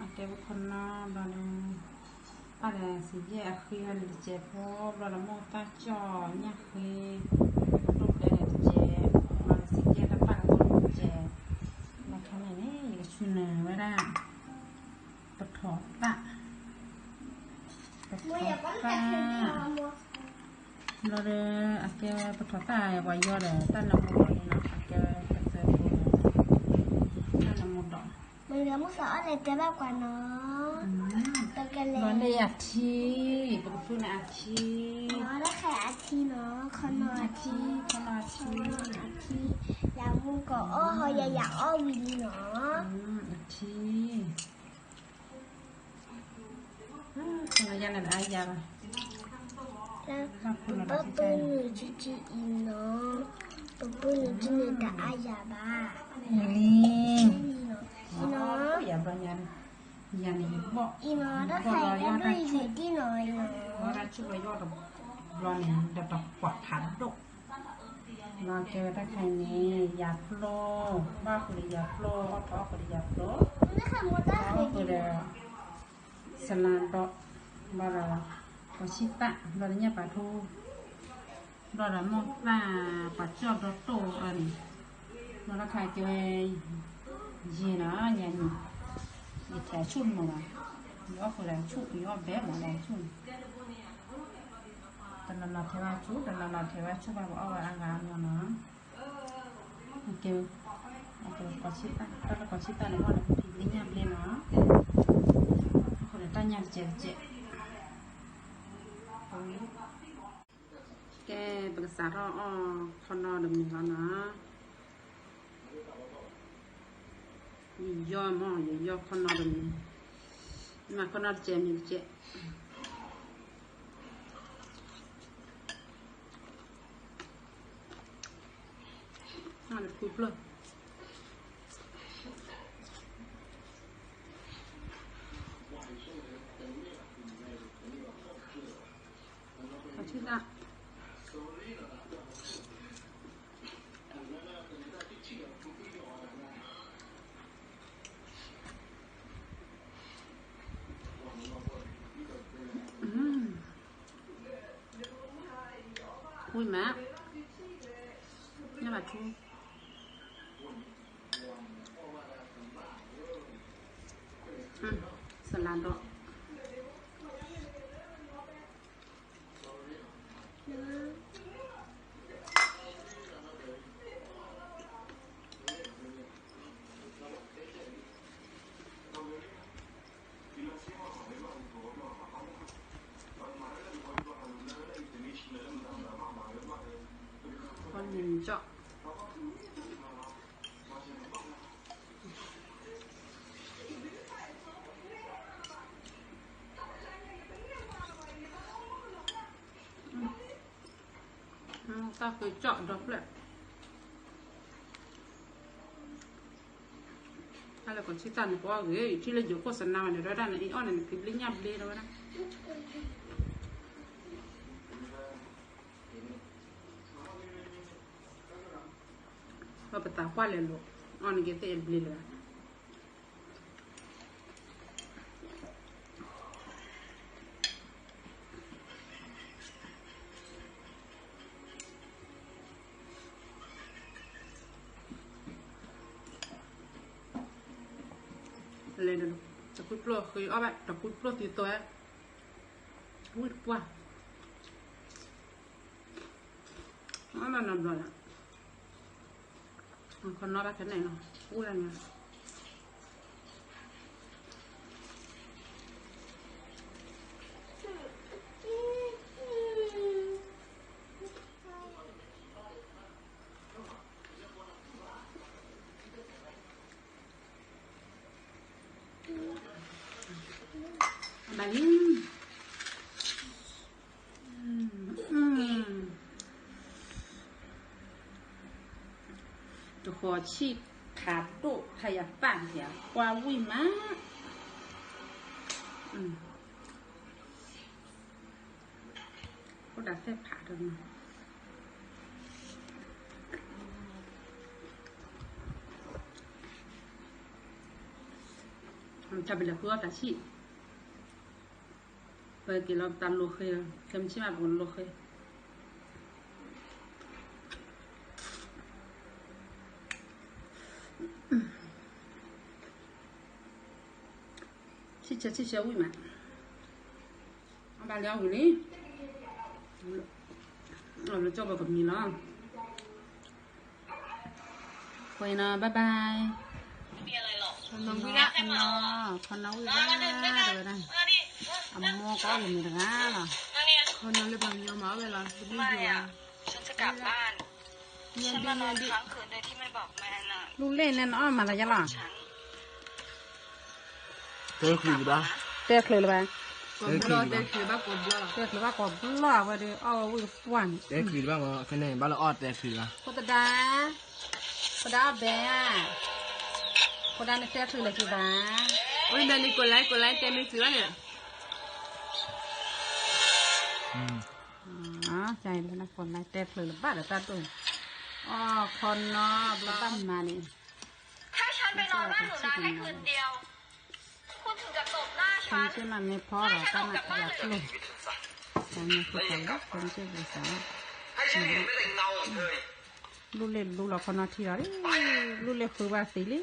အကဲဝဲခီနီဘျီဒီး ပၢ်ဒီးစံးယဲၢ်အဃံဝဲန့ၣ်တစဲးဖိ ဘျီဒီးမိၢ်တၢ်ကၠီၣ်ညၣ်ဃ့ ဒိၣ်ကျဲန့ၣ်တစဲး ဘျီဒီးစံးယဲၢ်တၢ်ပၢ်ကသိၣ်န့ၣ်တစဲး ဘျီခဲန့ၣ်န့ၣ် ယကဆူနၢၤဝဲဒၣ် ပထီၣ်သၣ် ပထီၣ်သၣ် ဘျီဒီး အကဲပထီၣ်သၣ်ပှၤယီၢ်ဒီး တၢ်နၢမူဒီးန့ၣ်နီၤ အကဲပသၢဖိဒီး တၢ်နၢမူဒီး မုၢ်ဂၤမုၢ်သးအီၣ်လဲၤတဲဘၣ်ပှၤနီၤ ပကလဲၤ ဘျီန့ၣ်အထံ ပကဖုန့ၣ်အထံ တၢ်ခါအထံနီၤ ခီနီအထံ ခီနီအထံ အထံ ယၤမူကအီၣ်ဟီ ယၤယၤအီၣ်ဝံၤလံနီၤ အထံ ခီနီယၤန့ၣ်အါယၤဘၣ် ပပုၢ်နုာ်ကံကံအံၤနီၤ ပပုၢ်နုာ်ကံန့ၣ်တအါယၤဘၣ် လံ အံၤနီၤ ယၤဘျီညါန့ၣ် ယၤန့ၣ်ယဘီၣ် အံၤနီၤ တၢ်ခါအံၤဒိၣ်ယံာ်ဒံၣ်နီၤ အံၤနီၤ ဘီၣ်တၢ်ဆူၣ်ဘျီယီၢ်တဘျီန့ၣ် ဒီးတကွၢ်ဖးဒိၣ် လီၤကဲဝဲတၢ်ခါအံၤန့ၣ် ယၤဖျိ ဘၣ်ဃုာ်ဒီးယၤဖျိ အီၣ်ဖျိအီၣ်ဃုာ်ဒီးယၤဖျိ အီၣ်ဃုာ်ဒီး စလၤဒီး ဘၣ်ဒီး ပှၤဆံၣ်သၣ် ဘျီဒီးညၣ်ပာ်ထူ ဘျီဒီးမိၢ်သၣ် ပှၤကၠီၣ်ဒီတိၢ်အီၤန့ၣ် ဘျီတၢ်ခါကဲဝဲ ယဲၢ်နီၤ ယၤန့ၣ် ယထဲးဆူၣ်မးဘၣ် ယအီၣ်ဃုာ်ဒီးဆူၣ် ယအီၣ်ဘဲမးဒီးဆူၣ်န့ၣ် တနီၤနီၤထဲးဝဲဆူၣ် တနီၤနီၤထဲးဝဲဆူၣ်ဘၣ် ပအီၣ်ဝဲအါဂၤအါမးနီၤ ကဲ ပှၤဆံၣ်သၣ် တၢ်လၢပှၤဆံၣ်သၣ်န့ၣ် အီၣ်ဒီးဖံဘျ့ညၣ်ဘျ့နီၤ အဃိဒီးတၢ်ညၣ်တစဲးတစဲး ကဲ ပကစးထီၣ်အီၣ်ခီနီတမံၤလီၤနီၤ ယယီၢ်မး ယယီၢ်ခီနီတမံၤ မ့ၢ်ခီနီတစဲးမံၤတစဲး အီၣ်လၢတကွံပျိၢ် ပှၤဆံၣ်သၣ် ဝံၤမး ညၣ်ဘၣ်ထူ စလၤဒီး တၢ်ဃုကၠီၣ်ဒီဖျၢၣ် တၢ်လၢကီၢ်ဆံၣ်သၣ်န့ၣ် ပအီၣ်ဂ့ၤ ယထံၣ်လၢယိၤခိၣ်စနါဝဲန့ၣ် တဲဝဲဒၣ်န့ၣ် အံၤအီၣ်န့ၣ် ဖံဘျ့ညၣ်ဘျ့တဲဝဲဒၣ် ပသးပှၢ်လဲၤလိာ် အီၣ်န့ၣ်က့ၤသ့ၣ်အဘျ့လၢၤဘၣ် လဲၤဒီး တကွံပျိၢ်ဃ့အီၣ်ဘၣ် တကွံပျိၢ်သံသိ ဝံၣ်တပှၢ် အီၣ်ဘၣ်နီတဘျီလီၤ ခီနီဘၣ်ခဲန့ၣ်နီၤ အိၣ်လၢန့ၣ် ဘၣ်လံ တဃီၤဆံၣ်ဖးဒိၣ် ဖးယၤပၣ်ယၤ ကွၢ်ဝံၣ်မး အိၣ်ဒၣ်သဲၣ်ဖးတနီၤ တ တၢ်ပလဲၤဃုအီၣ်တၢ်ဆံၣ်, ပက့ၤလီၤပတၢ်လိာ်ဃ့, ခဲမုၢ်ဆ့ၣ်မးပကလိာ်ဃ့, ဆံၣ်ဆၢဆံၣ်ဆၢဝံၣ်မး, အဘၣ်လၢအဝံၤလံ, လၢကၠီၣ်ပကမံၤလီၤ. ခွဲးနီၤ bye bye, ခီနီၤဝံၣ်ဘၣ်, ခီနီၤဝံၣ်ဘၣ်တဝဲဒၣ်, အမိၢ်ကအီၣ်လၢမ့ၤတဂၤလီၤ, ခီနီၤလၢပှၤကညီမၤအီၣ်ဝဲလီၤ, တမ့ၢ်ယိၤဘၣ်, ညါဒံညါဒံ, လူလ့ၣ်န့ၣ်နအီၣ်မၤသးယါလီၤ, တဲချုးလၢၤဘၣ်, တဲချုးလၢၤဘၣ်ကိးဘျီလီၤ, တဲချုးဘၣ်ကိးဘျီအဝဲဒီး အီၣ်ဝဲဝံၣ်တပှၢ်န့ၣ်, တဲချုးလၢၤဘၣ်, ဖဲန့ၣ်ဘၣ်လၢအီၣ်တဲချုးလၢၤဘၣ်, ဖိသဒါ, ဖိဒါနတဲချုးလၢၤက့ၤဘၣ်, ဝဲန့ၣ်ကိးလၢကိးလၢတဲမ့ၢ်ချုးဘၣ်န့ၣ်, ကိးလၢတဲချုးလၢၤဘၣ်ဒီးတၢ်တိၢ်, အီၣ်ခီနီၤဘျီဘၣ်မၤန့ၣ်, ခီနီၤမ့ၢ်ဖီဒီးတၢ်နၢ်ယၤကျိၣ်, ခီမ့ၢ်ဖီဒီးတၢ်နၢ်ယၤကျိၣ်, ခီမ့ၢ်ဖီဒီးတၢ်နၢ်ယၤကျိၣ်, လူလ့ၣ်လူလီၤခီနီၤထံလီၤလံ, လူလ့ၣ်ဃုဘၣ်သံလံ